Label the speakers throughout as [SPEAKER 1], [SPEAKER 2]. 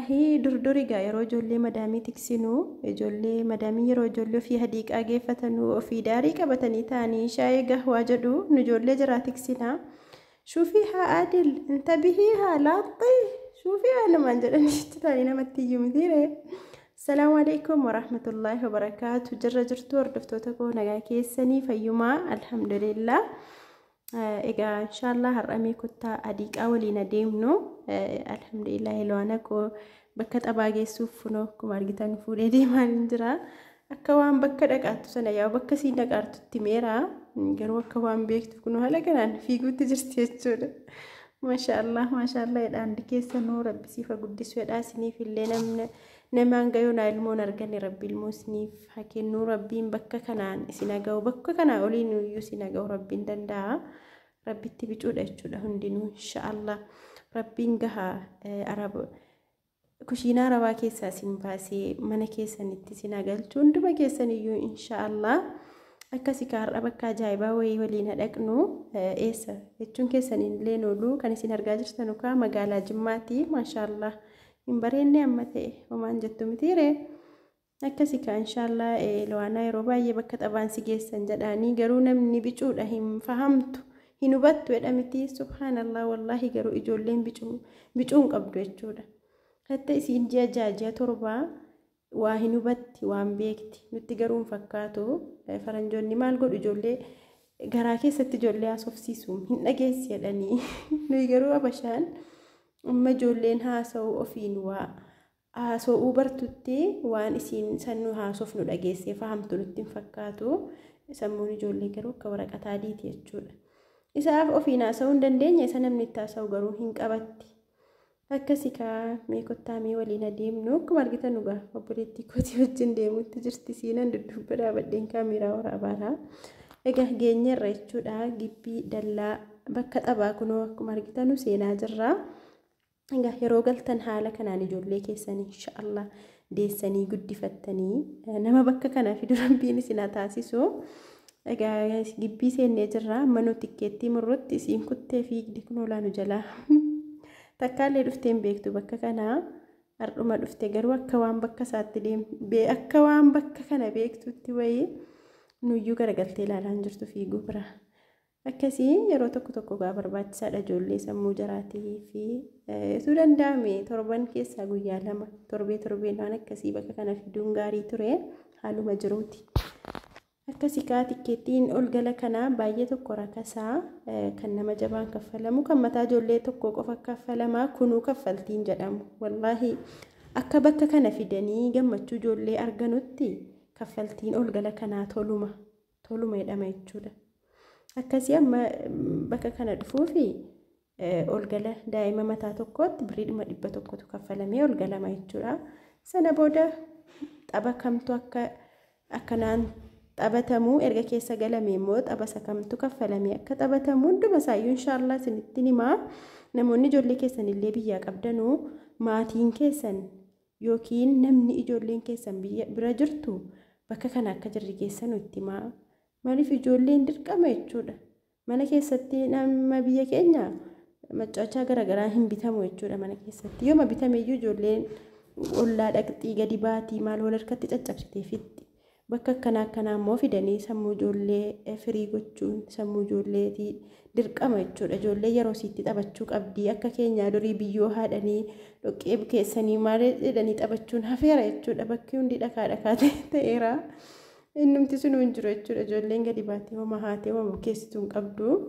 [SPEAKER 1] Wallaahi dur egaa yeroo ijoollee madaamii tiksinu, ijoollee madaamii yeroo ijoollee ofii hadiiqaa geeffatanuu, ofii daarii qabatanii taa'anii shaayii gahwaa jedhu, nu ijoollee jiraa tiksinaa. "Shuufii haa Adil, intabihii haa laaxxii, shuufii haa" namaan jedhanii taa'anii namatti iyyuu mitiire. Salaamu alaikum warahmatullaahi wabarakaatu. Jirra jirtu hordoftoota koo, nagaa keessanii? Fayyumaa? Alhamdulillah. Egaa inshaallah har'amee kottaa hadiiqaa waliin adeemnu. Alhamdulillah, Elo'ana koo bakka taphaa geessuuf funoo akkuma argitan fuudhee deemaa hin jira. Akka waan bakka dhaqaattu sana yaa bakka siin dhaqaartutti meera, garuu akka waan beektu kunoo haala kanaan fiiguutti jirti jechuudha. Maashaallah, maashaallah jedha. Hundi keessanuu rabbi siif haa guddisu jedha. Isiniif illee namni nama hanga yoonaa ilmoon arganne rabbi ilmoo isiniif haa kennu. Rabbiin bakka kanaan isin haa ga'u, bakka kanaa oliin iyyuu isin haa ga'u rabbiin danda'a. Rabbitti bicuudha jechuudha hundinuu. Inshaallah rabbiin gaha araba kushiinaa arabaa keessaa isin baasee mana keessanitti isin haa galchu hunduma keessan iyyuu inshaallah. Akkasi har'a bakka ajaa'ibaa wayii waliin dhaqnu. Eessa jechuun keessan illee oolu kan isin argaa jirtan kaa magaalaa Jimmaati. Maashaallah, hin bareenne amma ta'e homaan jettu mitiire? Akkasi kaa inshaallah. Lo'aanaa yeroo baay'ee bakka taphaan si geessan jedhaanii, garuu namni bicuudha, hin fahamtu, hin hubattu jedha miti? Subhaanallah, wallaahi garuu ijoolleen bicuu bicuu hin qabdu jechuudha. Hatta isiin ji'a 6, ji'a 7 waa hin hubatti, waan beekti. Nutti garuu hin fakkaatu. Faranjoonni maal godhu? Ijoollee garaa keessatti ijoollee haasofsiisu, hin dhageessi jedhanii. Nuyi garuu abashaan amma ijoolleen haasa'u ofiin waa haasa'uu bartutti waan isiin sannu haasofnu dhageessee fahamtu nutti hin fakkaatu. Sammuun ijoollee garuu akka waraqata adiiti jechuudha. Isaaf ofiin haasa'uu hin dandeenye, isa namni itti haasa'u garuu hin qabatti. Akkasi kaa mee kottaa mee waliin adeemnu. Akkuma argitan dhugaa obboleettii kootii wajjin deemutti jirti. Siinan dudduuba dhaabadheen kaameeraa waraabaadha. Egaa geenyerra jechuudha. Gibbii dallaa bakka taphaa kunoo akkuma argitanu seenaa jirra. Egaa yeroo galtan haala kanaan ijoollee keessan inshaallah deessanii guddifattanii nama bakka kana fidu rabbiin isin haa taasisu. Egaa gibbii seennee jirra. Amma nu tikkeettii murrutti isiin kuttee fiigdi kunoo laanu jalaa. Takkaallee dhufteen beektu bakka kanaa, har'uma dhufte. Garuu akka waan bakka isaatti deem akka waan bakka kana beektutti wayii nuyyuu garagaltee ilaalaa hin jirtu fiiguu bira. Akkasii yeroo tokko tokko gaa barbaachisaadha ijoollee sammuu jaraatii fi utuu danda'ame torban keessaa guyyaa 2, torbee torbeen waan akkasii bakka kana fiduun gaarii ture, haaluma jiruuti. Akkasii kaa tikkeettiin ol gala kanaa baay'ee tokko rakasaa, kan nama jabaan kaffalamu, kan mataa ijoollee tokko qofa kaffalamaa kunuu kaffaltiin jedhamu. Wallaahi akka bakka kana fidanii gammachuu ijoollee arganutti kaffaltiin ol gala kanaa toluma toluma jedhama jechuudha. Akkasii amma bakka kana dhufuufi ol gala daa'ima mataa tokkootti birrii 100tu kaffalamee ol galama jechuudha. Sana booda tapha kamtu akka akkanaan taphatamu, erga keessa galame immoo tapha isa kamtu kaffalamee akka taphatamu hunduma isaayyuu inshaallah isinitti himaa. Namoonni ijoollee keessan illee biyyaa qabdanuu, maatiin keessan yookiin namni ijoolleen keessan biyya bira jirtu bakka kana akka jirri geessanu itti himaa. Maaliif? Ijoolleen dirqama jechuudha. Mana keessatti nama biyya keenya maccachaa garaagaraa hin bitamu jechuudha mana keessatti. Yooma bitame iyyuu ijoolleen ollaa dhaqxii gadi baatii maal wal harkatti caccabsitee fixxi. Bakka akkanaa akkanaa immoo fidanii sammuu ijoollee firii gochuun sammuu ijoolleetii dirqama jechuudha. Ijoollee yeroo isiitti taphachuu qabdi. Akka keenyaa durii biyyoo haadhanii dhoqqee bukeessanii maal jedhanii taphachuun hafeera jechuudha. Bakki hundi dhakaa dhakaa ta'eera. Innumti sunuu hin jiru jechuudha. Ijoolleen gadi baatee homa haatee homa bukeessituu hin qabdu.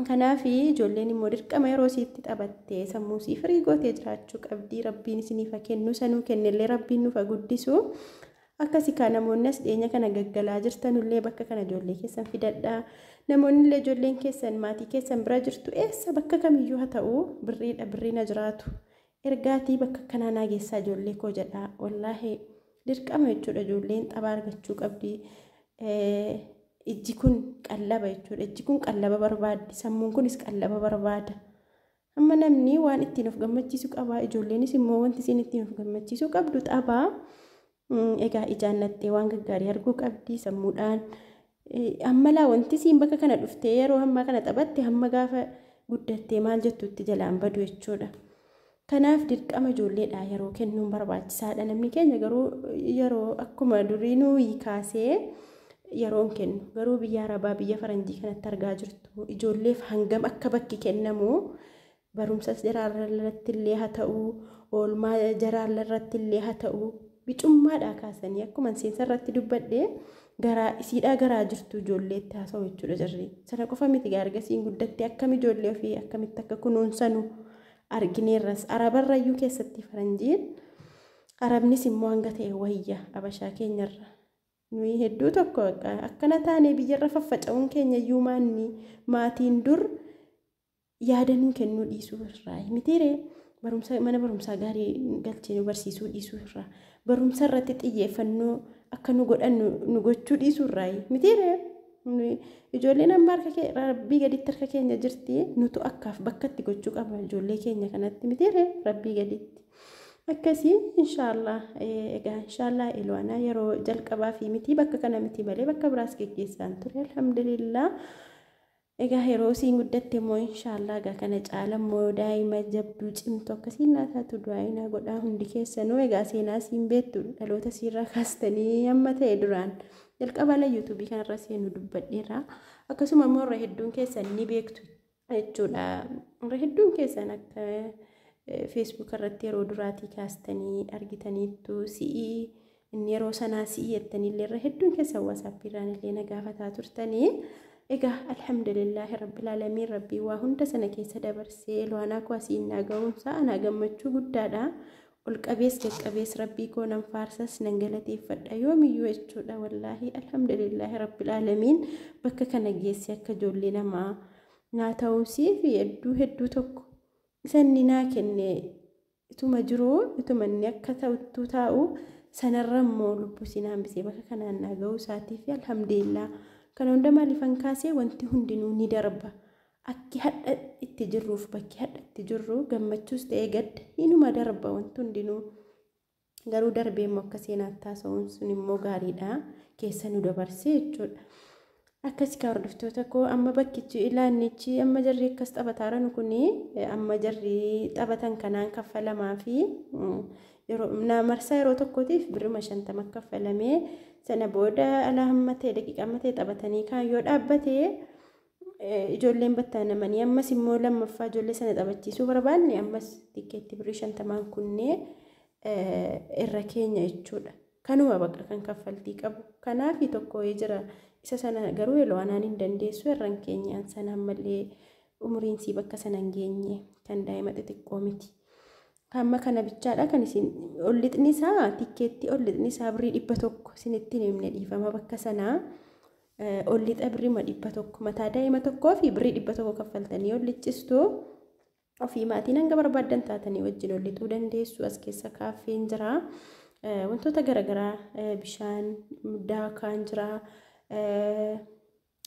[SPEAKER 1] Kanaaf ijoolleen immoo dirqama yeroo isiitti taphattee sammuu isii firii gootee jiraachuu qabdi. Rabbiin isiniif haa kennu, sanuu kennellee rabbiin nuuf haa guddisu. Akkasi kaa namoonni as dhiyeenya kana gaggalaa jirtanullee bakka kana ijoollee keessan fidadhaa. Namoonni illee ijoolleen keessan maatii keessan bira jirtu eessa bakka kamiyyuu haa ta'u birriidha, birriin jiraatu. Ergaatii bakka akkanaa naa geessaa ijoollee koo jedhaa. Wallaahi dirqama jechuudha, ijoolleen tapha argachuu qabdi. Ijji kun qallaba jechuudha. Ijji kun qallaba barbaaddi. Sammuun kunis qallaba barbaada. Amma namni waan ittiin of gammachiisu qaba. Ijoolleenis immoo wanti isiin ittiin of gammachiisuu qabdu taphaa. Egaa ijaan nattee waan gaggaarii arguu qabdi sammuudhaan. Amma laa wanti isiin bakka kana dhuftee yeroo ammaa kana taphatte hamma gaafa guddattee maal jettutti jalaan badu jechuudha. Kanaaf dirqama ijoolleedha yeroo kennuun barbaachisaadha. Namni keenya garuu yeroo akkuma durii nuyi kaasee yeroon kennu garuu biyya Arabaa biyya Faranjii kanatti argaa jirtu ijoolleef hangam akka bakki kennamu barumsas jaraarratti illee haa ta'u oolmaa jaraarratti illee haa ta'u bicummaadhaa kaasanii akkuma seensa irratti dubbadhe garaa isiidhaa garaa jirtu ijoolleetti haasa'u jechuudha jarri. Sana qofa miti argasiin guddatte akkam ijoollee ofii akkamitti akka kunuunsanu argineerras Arabarrayyuu keessatti Faranjiin Arabnis immoo hanga ta'e wayya Abashaa keenyarra. Nuyi hedduu tokko akkana taanee biyyarra faffaca'uun keenya iyyuu maanni maatiin dur yaada nuu kennuu dhiisuu irraa mitiiree barumsa mana barumsaa gaarii galchee nu barsiisuu dhiisuu irraa barumsa irratti xiyyeeffannoo akka nu godhannu nu gochuu dhiisuu irraa mitiiree ijoolleen amma harka rabbii gaditti harka keenya jirti nutu akkaaf bakka itti gochuu qaba ijoollee keenya kanatti mitiiree rabbii gaditti. Akkasii inshaallah egaa inshaallah Elwaanaa yeroo jalqabaa fi miti bakka kana miti malee bakka biraas geggeessaan ture alhamdulillah. Egaa yeroo isiin guddatte immoo inshaallah egaa kana caala immoo daa'ima jabduu cimtuu akkasiin naa taatu du'aayinaa godhaa hundi keessanuu egaa seenaa isiin beektu dhaloota isiirraa kaastanii amma ta'e duraan jalqaba la yuutuubii kanarra seenu dubbadheera. Akkasuma immoo irra hedduun keessan ni beektu jechuudha. Irra hedduun keessan akka Facebook irratti yeroo duraatii kaastanii argitaniittu si'ii inni yeroo sanaa si'ii jettaniillee irra hedduun keessan WhatsApp irraan illee na gaafataa turtanii. Egaa alhamdulillahi rabbil aalamiin rabbii waa hunda sana keessa dabarsee Elwaanaa koo asiin naa ga'uunsaa anaa gammachuu guddaadha. Ol qabees qaqqabees rabbii koo nan faarsas nan galateeffadha yoomiyyuu jechuudha wallaahi alhamdulillahi rabbil aalamiin bakka kana geesse akka ijoollee namaa naa ta'uusii fi hedduu hedduu tokko isanni naa kenne ituma jiruu ituma inni akka ta'uttuu taa'u sanarra immoo lubbuu siin hambisee bakka kanaan naa ga'uu isaatii fi alhamdulillah. Kana hunda maaliifan kaasee wanti hundinuu ni darba. Akki hadha itti jirruuf bakki hadha itti jirru gammachuus ta'ee gadda inuma darba wanti hundinuu. Garuu darbee immoo akka seenaatti haasa'uun sun immoo gaariidha. Keessa nu dabarsee jechuudha. Akkasii kaa hordoftoota koo amma bakkichi ilaannichi amma jarri akkas taphataaran kuni amma jarri taphatan kanaan kaffalamaa fi yeroo marsaa yeroo tokkootiif birrima 50 kaffalamee sana booda ala hamma ta'e daqiiqa hamma ta'e taphatanii kaan yoo dhaabbate ijoolleen battaanamanii ammas immoo lammaffaa ijoollee sana taphachiisuu barbaanne ammas tikkeetti birrii 50 kunnee irra keenya jechuudha. Kanuma bakka kan kaffaltii qabu. Kanaaf tokko jira isa sana garuu Elwaanaan hin dandeessu irraan keenyaan sana ammallee umriin sii bakka sana hin geenye kan daa'ima xixiqqoo miti. Amma kana bichaadha kan isin ollixni isaa tikkeetti ollixni isaa birrii 100 isinitti hin himne dhiifama bakka sanaa ollixa birrii 100 mataa daa'ima tokkoo fi birrii 100 kaffaltanii ollichistu ofii maatiin hanga barbaaddan taatanii wajjin ollixuu dandeessu. As keessa kaaffeen jira. Wantoota garaagaraa bishaan daakaan jira.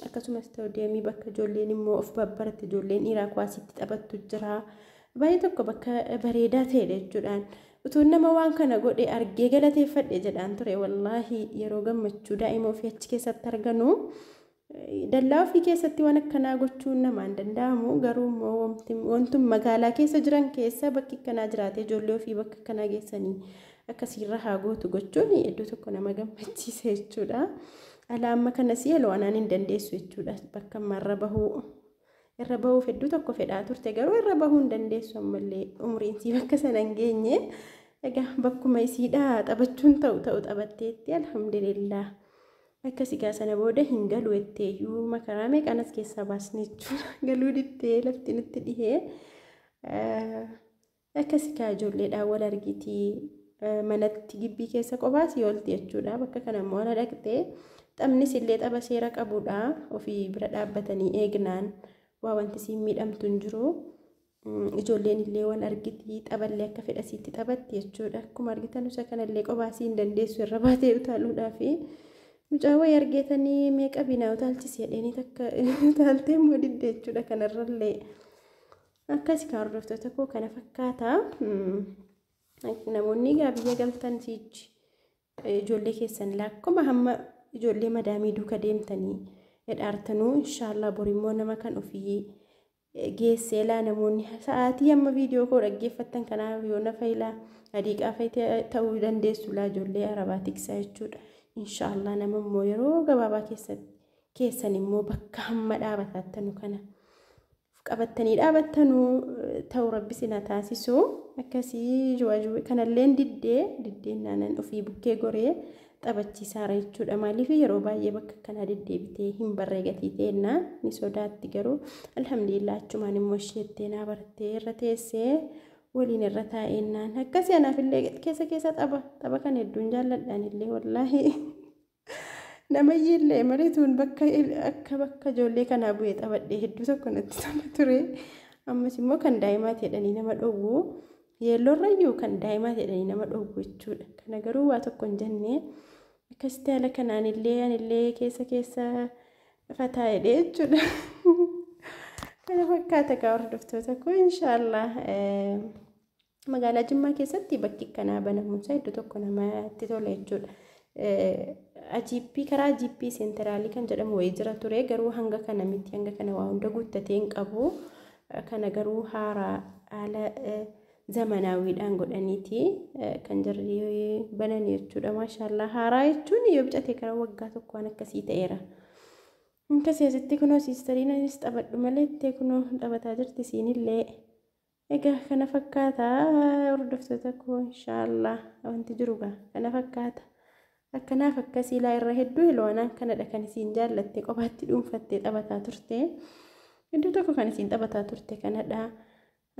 [SPEAKER 1] Akkasumas ta'u deemii bakka ijoolleen immoo of babbarte ijoolleen dhiiraa kuwaasitti taphattu jira. Baay'ee tokko bakka bareedaa ta'edha jechuudhaan. Utuu nama waan kana godhe argee galateeffadhe jedhaan ture wallaahi yeroo gammachuu daa'ima ofii achi keessatti arganu dallaa ofii keessatti waan akkanaa gochuun namaan danda'amu garuu immoo wantum magaalaa keessa jiran keessa bakki akkanaa jiraate ijoollee ofii bakka akkanaa geessanii akkasiirra haa gootu gochuun iddoo tokko nama gammachiisa jechuudha. Alaa amma kanas Elwaanaan hin dandeessu jechuudha bakka ammarra bahuu. Irra bahuuf hedduu tokko fedhaa turte garuu irra bahuu hin dandeessu ammallee umriin sii bakka sana hin geenye. Egaa bakkuma isiidhaa taphachuun ta'u ta'u taphatteetti alhamdulillah. Akkas egaa sana booda hin galu jetteeyyuu makaraa meeqaan as keessaa baasne jechuudha. Galuu dittee lafti nutti dhihee. Akkas egaa ijoolleedhaan wal argitii manatti gibbii keessa qobaas yoolti jechuudha. Bakka kana immoo ala dhaqxee taphnis illee tapha seera qabudha. Ofii bira dhaabbatanii eegnaan waa wanti siin miidhamtu hin jiru. Ijoolleen illee wal argiti taphallee akka fedhasiitti taphatti jechuudha. Akkuma argitan isa kanallee qobaasii hin dandeessu irra baatee utaaluudhaaf. Mucaa wayii argeetanii meeqa binaa utaalchisi jedheenii takka utaaltee immoo didde jechuudha kanarrallee. Akkasii kan hordoftoota koo kana fakkaata. Namoonni egaa biyya galtan siichi ijoollee keessan lakkuma hamma ijoollee madaamii duuka deemtanii hidhaartanuu inshaallah borimmoo nama kan ofii Geessee laa namoonni sa'aatii amma viidiyoo koo dhaggeeffattan kanaaf yoo nafa ilaa hadiiqaa fa'i ta'uu dandeessu laa ijoollee arabaa tiksaa jechuudha. Inshaallah nama immoo yeroo gabaabaa keessatti keessan immoo bakka hamma dhaabatattanu kana qabattanii dhaabattanuu ta'uu rabbi sina taasisu. Akkasii kanallee diddee naanan ofii bukkee goree taphachiisaara jechuudha. Maaliif yeroo baay'ee bakka kanaa deddeebitee hin barree gatii ta'ennaa ni sodaatti garuu alhamdulillah achumaan immoo isheettee naa bartee irra teessee waliin irra taa'ennaan akkasii anaaf illee keessa keessa tapha kan hedduun jaalladhaan illee wallaahi namayyillee mariituun bakka akka bakka ijoollee kanaa bu'ee taphadhee hedduu tokko natti tola ture. Ammas immoo kan daa'imaa jedhanii nama dhowwu yeelloorrayyuu kan daa'imaa jedhanii nama dhowwu jechuudha. Kana garuu waa tokko hin jenne akkasitti haala kanaan illee anillee keessa keessa fataa jedhee jechuudha. Kana fakkaata kaa hordoftoota koo inshaallah. Magaalaa Jimmaa keessatti bakki kanaa banamuunsaa iddoo tokko namatti tola jechuudha. Ajiippii karaa ajiippii seenteraalii kan jedhamu wayii jira ture garuu hanga kana miti hanga kana waa hunda guuttatee hin qabu. Kana garuu haaraa haala zamanaawiidhaan godhaniiti kan jarri banan jechuudha. Maashaallah haaraa jechuun yoo bicate karaa waggaa tokko waan akkasii ta'eera. Akkasii asitti kunoo siistariin anis taphadhu malee ittee kunoo taphataa jirti siinillee. Egaa kana fakkaata hordoftoota koo inshaallah wanti jiru gaa kana fakkaata. Akkanaaf akkasii laa irra hedduu hiloonaan kanadha kan isiin jaallatte qofaatti dhuunfattee taphataa turte. Iddoo tokko kan isiin taphataa turte kanadha.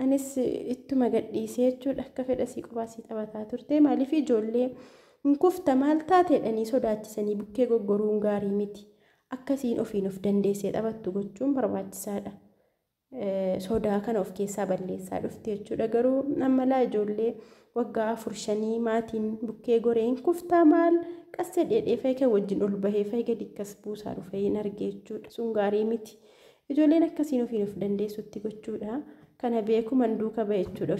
[SPEAKER 1] Anis ittuma gadhiisee jechuudha akka fedha sii qophaa sii taphataa turte. Maaliif ijoollee hin kufta maal taateedhanii sodaachisanii bukkee goggoruun gaarii miti. Akkasiin ofiin of dandeessee taphattu gochuun barbaachisaadha. Sodaa kana of keessaa balleessaa dhufte jechuudha. Garuu amma laa ijoollee waggaa 4-5 maatiin bukkee goree hin kuftaa maal qassee dheedhee fa'i kan wajjin ol bahee fa'i gadi akkas buusaa dhufe hin arge jechuudha. Sun gaarii miti. Ijoolleen akkasiin ofiin of dandeessutti gochuudha. Kana beekuman duuka bahe jechuudha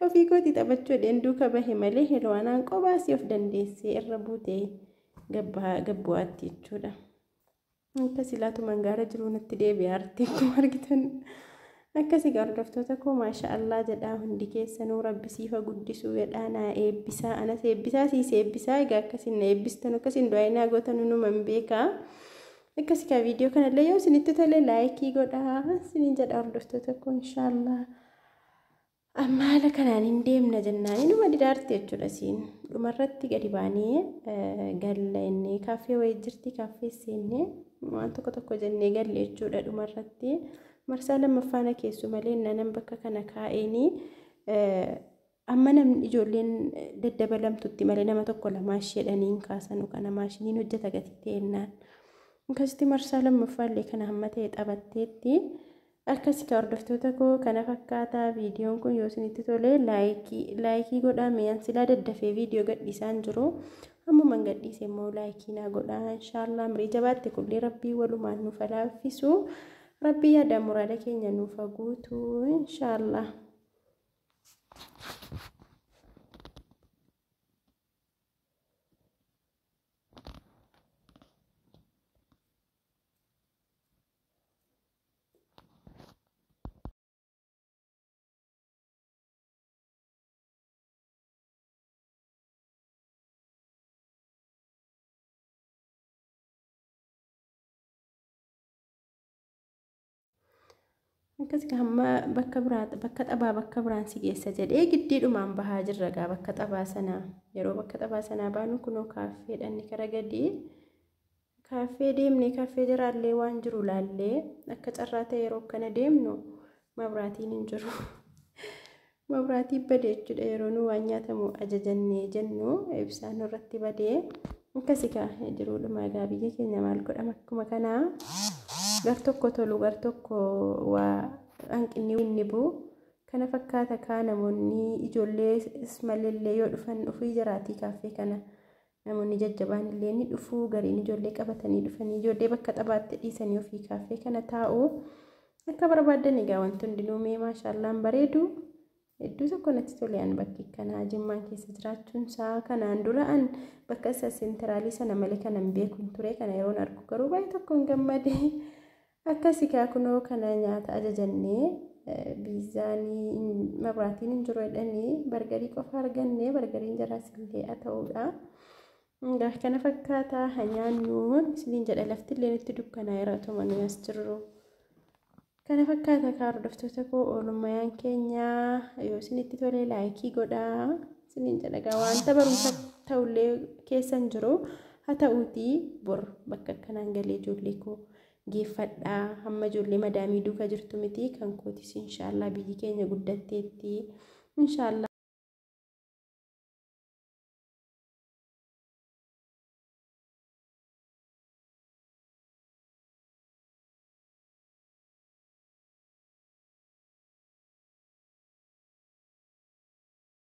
[SPEAKER 1] ofii kootii taphachuu jedheen duuka bahe malee helwaanaan qobaasii of dandeessee irra buutee gabbu'aatti jechuudha. Akkasii laatumaan gaara jiruu natti deebi'aa arti akkuma argitan. Akkasii hordoftoota koo maashaallah jedhaa hundi keessanuu rabbi siifa guddisuu jedhaa naa eebbisaa anas eebbisaa siis eebbisaa egaa akkasiin na eebbistan akkasiin du'aa naa gootan numan beekaa. Akkasii kaa viidiyoo kanallee yoo isinitti tole laayikii godhaa isiniin jedha hordoftoota koo inshaallah. Amma haala kanaan hin deemna jennaan inuma didaarti jechuudha siin dhumarratti gadi baanee galla innee kaaffee wayii jirti kaaffee seennee waan tokko tokko jennee galle jechuudha dhumarratti. Marsaa lammaffaana keessu malee nanan bakka kana kaa'eenii amma namni ijoolleen daddabalamtutti malee nama tokko lamaa isheedhanii hin kaasanu kana maashiniin hojjeta gatii ta'ennaan. Akkasitti marsaa lammaffaallee kana hamma ta'e taphatteetti. Akkasii hordoftoota koo kana fakkaataa viidiyoon kun yoo isinitti tole laayikii godhaa mi'aan silaa daddafee viidiyoo gadhiisaan jiru. Ammumaan gadhiise immoo laayikii naa godhaa inshaallah mirii jabaatte kullee rabbii walumaan nuuf laaffisu. Rabbii yaada muraada keenya nuuf guutu inshaallah. Akkasii hamma bakka biraa bakka taphaa bakka biraan si geessa jedhee giddiidhumaan bahaa jirra gaa bakka taphaa sanaa. Yeroo bakka taphaa sanaa baanu kunoo kaaffeedhaan kara gadii kaaffee deemnee kaaffee jiraallee waan jiru laallee akka carraa ta'e yeroo akkana deemnu mabraatiin hin jiru. Mabraatiin badee jechuudha yeroo nu waan nyaatamu ajajannee jennu ibsaan irratti badee akkasii gaa jiruudhuma egaa biyya keenya maal godhama akkuma kanaa. Gar tokko tolu gar tokko waa hanqinni inni bu'u kana fakkaata kaa namoonni ijoollee malleellee yoo dhufan ofii jiraatii kaaffee kana namoonni jajjabaan illee ni dhufu gariin ijoollee qabatanii dhufanii ijoollee bakka taphaatti dhiisanii ofii kaaffee kana taa'u akka barbaadan egaa wanti hundinuu mee maashaallaan bareedu hedduu tokko natti tole an bakki kanaa Jimmaan keessa jiraachuun isaa kanaan dura an bakka isa seenteraalii sana malee kanan beekuun ture kana yeroon argu garuu baay'ee tokko hin gammade. Akkasii kaa kunoo kana nyaata ajajannee biizaanii mabraatiin hin jiru jedhanii bargarii qofa arganne, bargariin jaraas illee haa ta'uudha. Kana fakkaataa nyaannuun isiniin jedha, lafti illee nutti dukkanaa yeroo tumanii as jirru. Kana fakkaata kaa hordoftoota koo, oolmayaan keenya yoo isinitti tole laayikii godhaa isiniin jedha. Gaa wanta barumsa ta'ullee keessa hin jiru, haa ta'uutii bor bakka akkanaan galee ijoollee koo geeffadhaa. Hamma ijoollee madaamii duuka jirtu miti, kan kootis inshaallah biyyi keenya guddatteetti inshaallah.